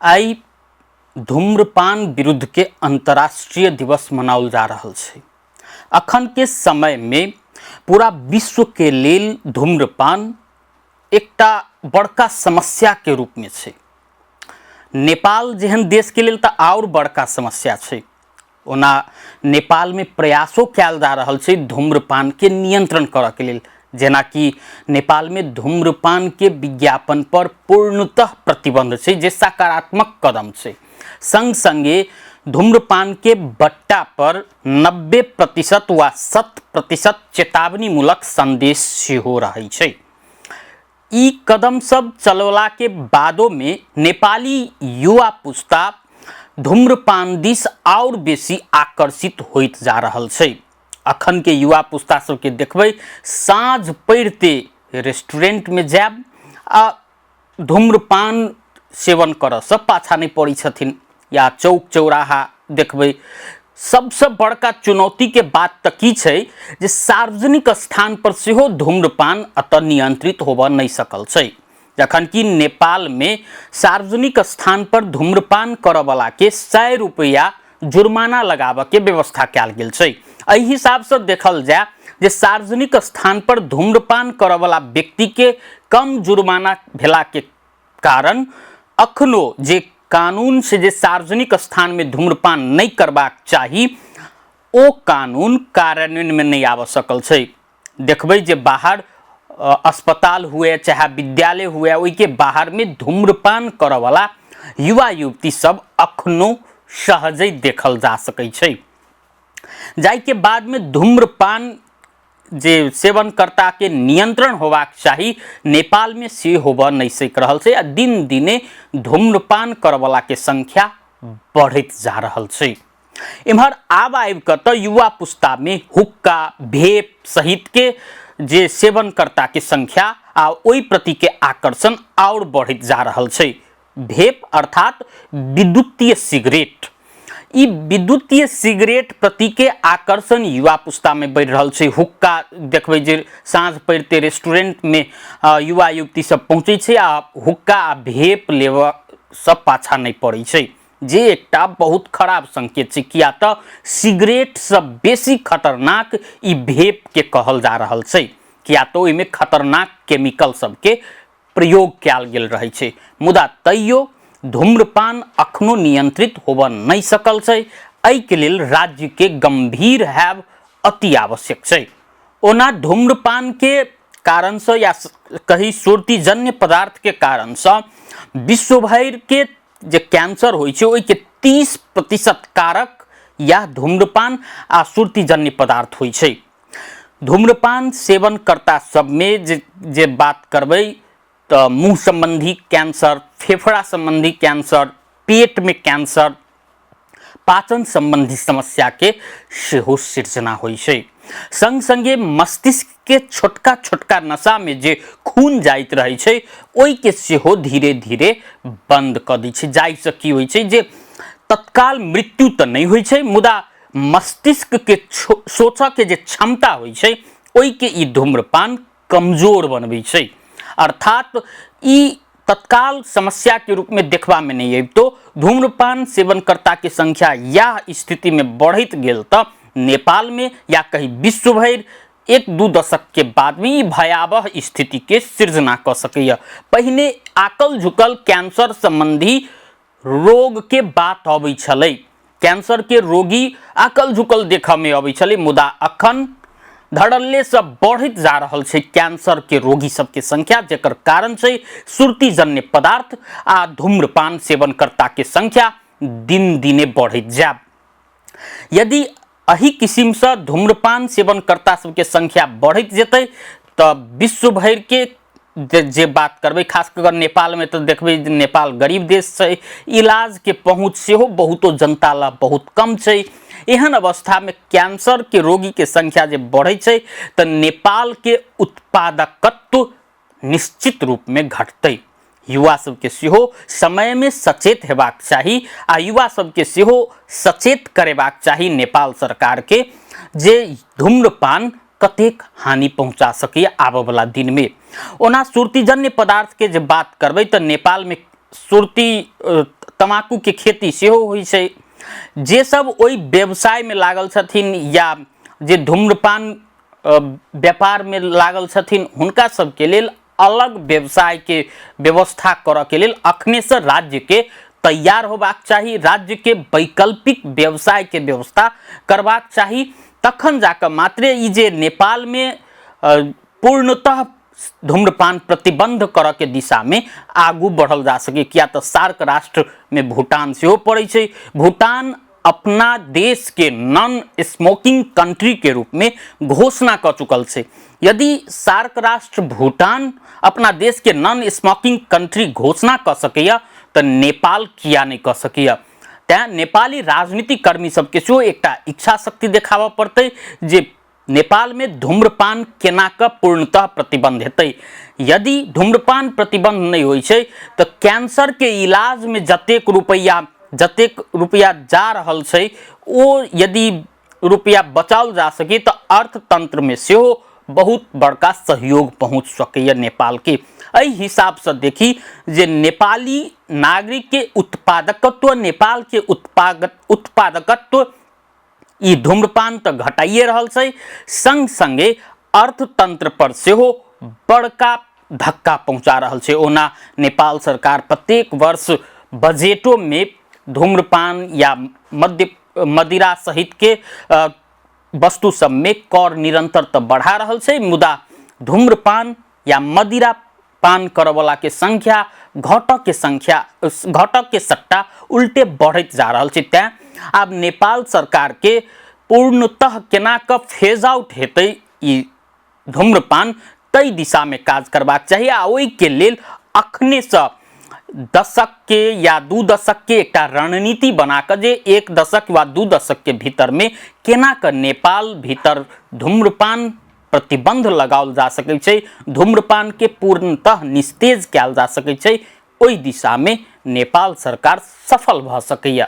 आइ धूम्रपान विरुद्धके अंतर्राष्ट्रीय दिवस मनाओल जा रहल छै। अखन के समय में पूरा विश्व के लेल धूम्रपान एकटा बड़का समस्या के रूप में छै। नेपाल जेहन देश के लेल तऽ आओर बड़का समस्या छै। ओना नेपाल में प्रयासो कयल जा रहल छै धूम्रपान के नियंत्रण करऽ के लेल, जेनाकि नेपाल में धूम्रपान के विज्ञापन पर पूर्णतः प्रतिबंध छै, जे सकारात्मक कदम छै। संग संगे धूम्रपान के बट्टा पर 90% वा 100% चेतावनीमूलक संदेश सेहो रहै छै। ई कदम सब चलौला के बादो में नेपाली युवा पुस्ता धूम्रपान दिस और बेसी आकर्षित होइत जा रहल छै। अखन के युवा पुस्ता सबके देखबै, साँझ पड़िते रेस्टोरेंट में जायब आ धूम्रपान सेवन करऽ से पाछा नहि पड़ै छथिन, या चौक चौराहा देखबै। सबसँ बड़का चुनौतीके बात तऽ की छै जे सार्वजनिक स्थान पर सेहो धूम्रपान एतऽ नियंत्रित होबऽ नहि सकल छै, जखन कि नेपालमे सार्वजनिक स्थान पर धूम्रपान करऽवलाके 100 रुपैआ जुर्माना लगाबऽके व्यवस्था कयल गेल छै। एहि हिसाबसँ देखल जाय जे सार्वजनिक स्थान पर धूम्रपान करऽवला व्यक्तिके कम जुर्माना भेलाके कारण अखनो जे कानून से जे सार्वजनिक स्थान में धूम्रपान नहीं करबाक चाही, ओ कानून कार्यान्वयन में नहीं आबि सकल छै। देखबै जे बाहर अस्पताल हुए चाहे विद्यालय हुए, ओहिके बाहर में धूम्रपान करऽवला युवा युवती सब अखनो सहजे देखल जा सकै छै। जाहिके बाद में धूम्रपान जे सेवनकर्ता के नियंत्रण होबाक चाही नेपाल में से होबऽ नहीं सक रहल छै, आ दिन दिने धूम्रपान करऽवला के संख्या बढ़ैत जा रहल छै। एम्हर आब आबि कऽ तऽ युवा पुस्ता में हुक्का भेप सहित के जे सेवनकर्ता के संख्या आ ओहि प्रति के आकर्षण और बढ़ैत जा रहल छै। भेप अर्थात विद्युतीय सिगरेट, ई विद्युतीय सिगरेट प्रति के आकर्षण युवा पुस्ता में बढ़ि रहल छै। हुक्का देखबै जे साँझ पड़िते रेस्टोरेंट में युवा युवती सब पहुँचै छै आ हुक्का आ भेप लेबऽ सब पाछा नहि पड़ै छै, जे एकटा बहुत खराब संकेत छै, किया तऽ सिगरेट से बेसी खतरनाक ई भेप के कहल जा रहल छै, किया तऽ ओहिमे खतरनाक केमिकल सबके प्रयोग कयल गेल रहै छै। मुदा तैयो धूम्रपान अखनो नियंत्रित होबऽ नहि सकल छै। एहिके लेल राज्यके गंभीर हैब अति आवश्यक छै। ओना धूम्रपान के कारणसँ या कही सुर्तीजन्य पदार्थ के कारणसँ विश्व भरि के जे कैंसर होइ छै ओहिके 30% कारक या धूम्रपान आ सुर्तीजन्य पदार्थ होइ छै। धूम्रपान सेवनकर्ता सबमे जे बात करबै तऽ मुँह सम्बन्धी कैंसर, फेफड़ा सम्बन्धी कैंसर, पेटमे कैंसर, पाचन सम्बन्धी समस्याके सेहो सृजना होइ छै। संग संगे मस्तिष्कके छोटका छोटका नशामे जे खून जाइत रहै छै ओहिके सेहो धीरे धीरे बंद कऽ दै छै, जाहिसँ की होइ छै जे तत्काल मृत्यु तऽ नहि होइ छै, मुदा मस्तिष्क के सोचऽ के जे क्षमता होइ छै ओहिके ई धूम्रपान कमजोर बनबै छै। अर्थात ई तत्काल समस्या के रूप में देखबा में नहीं अबितो धूम्रपान सेवनकर्ता के संख्या यह स्थिति में बढ़ैत गेल तऽ नेपाल में या कहीं विश्व भरि 1-2 दशक के बाद में ई भयावह स्थिति के सृजना कऽ सकैए। पहिने आकल झुकल कैंसर संबंधी रोग के बात अबै छलै, कैंसर के रोगी आकल झुकल देखऽ में अबै छलै, मुदा अखन धड़ल्ले से बढ़ैत जा रहल छै कैंसर के रोगी सबके संख्या, जेकर कारण छै सुर्तीजन्य पदार्थ आ धूम्रपान सेवनकर्ता के संख्या दिन दिने बढ़ैत जायब। यदि एहि किसिमसँ धूम्रपान सेवनकर्ता सबके संख्या बढ़ैत जेतै तऽ विश्व भरि के जे बात करबै, खास कऽ नेपालमे तऽ देखबै जे नेपाल गरीब देश छै, इलाजके पहुँच सेहो बहुतो जनता ला बहुत कम छै। एहन अवस्थामे कैंसरके रोगीके संख्या जे बढ़ै छै तऽ नेपालके उत्पादकत्व निश्चित रूपमे घटतै। युवा सबके सेहो समयमे सचेत हेबाक चाही आ युवा सबके सेहो सचेत करेबाक चाही नेपाल सरकारके जे धूम्रपान कतेक हानि पहुंचा सकैए आबऽवला दिनमे। ओना सुर्तीजन्य पदार्थके जे बात करबै तऽ नेपालमे सुर्ती तमाकूके खेती सेहो होइ छै। जे सब ओहि व्यवसायमे लागल छथिन या जे धूम्रपान व्यापारमे लागल छथिन, हुनका सबके लेल अलग व्यवसायके व्यवस्था करऽके लेल अखनेसँ राज्यके तैयार होबाक चाही, राज्यके वैकल्पिक व्यवसायके व्यवस्था करबाक चाही, तखन जाकऽ मात्रे ई जे नेपालमे पूर्णतः धूम्रपान प्रतिबंध करऽ के दिशामे आगू बढ़ल जा सकै। किया तऽ सार्क राष्ट्रमे भूटान सेहो पड़ै छै। भूटान अपना देशके नॉन स्मोकिंग कंट्रीके रूपमे घोषणा कऽ चुकल छै। यदि सार्क राष्ट्र भूटान अपना देशके नॉन स्मोकिंग कंट्री घोषणा कऽ सकैए तऽ नेपाल किया नहि कऽ सकैए? तैँ नेपाली राजनीतिक कर्मी सबके सेहो एकटा इच्छा शक्ति देखाबऽ पड़तै जे नेपालमे धूम्रपान केना कऽ पूर्णतः प्रतिबंध हेतै। यदि धूम्रपान प्रतिबंध नहि होइ छै तऽ कैंसरके इलाजमे जतेक रुपैआ जा रहल छै, ओ यदि रुपैआ बचाओल जा सके तऽ अर्थतंत्रमे सेहो बहुत बड़का सहयोग पहुँच सकैए नेपालके। एहि हिसाबसँ देखी जे नेपाली नागरिकके उत्पादकत्व, नेपालके उत्पादकत्व ई धूम्रपान तऽ घटाइए रहल छै, संग संगे अर्थतंत्र पर सेहो बड़का धक्का पहुंचा रहल छै। ओना नेपाल सरकार प्रत्येक वर्ष बजटोमे धूम्रपान या मद्य मदिरा सहितके वस्तु सबमे कर निरंतर तऽ बढ़ा रहल छै, मुदा धूम्रपान या मदिरा पान करऽवलाके संख्या घटऽके संख्या घटऽके सट्टा उल्टे बढ़ैत जा रहल छै। तैँ आब नेपाल सरकारके पूर्णतः केना कऽ फेज आउट हेतै ई धूम्रपान, ताहि दिशामे काज करबाक चाही आ ओहिके लेल अखनेसँ दशकके या 2 दशकके एकटा रणनीति बना कऽ जे 1 दशक वा 2 दशकके भीतरमे केना कऽ नेपाल भीतर धूम्रपान प्रतिबंध लगाओल जा सकै छै, धूम्रपानके पूर्णतः निस्तेज कयल जा सकै छै, ओहि दिशामे नेपाल सरकार सफल भऽ सकैए।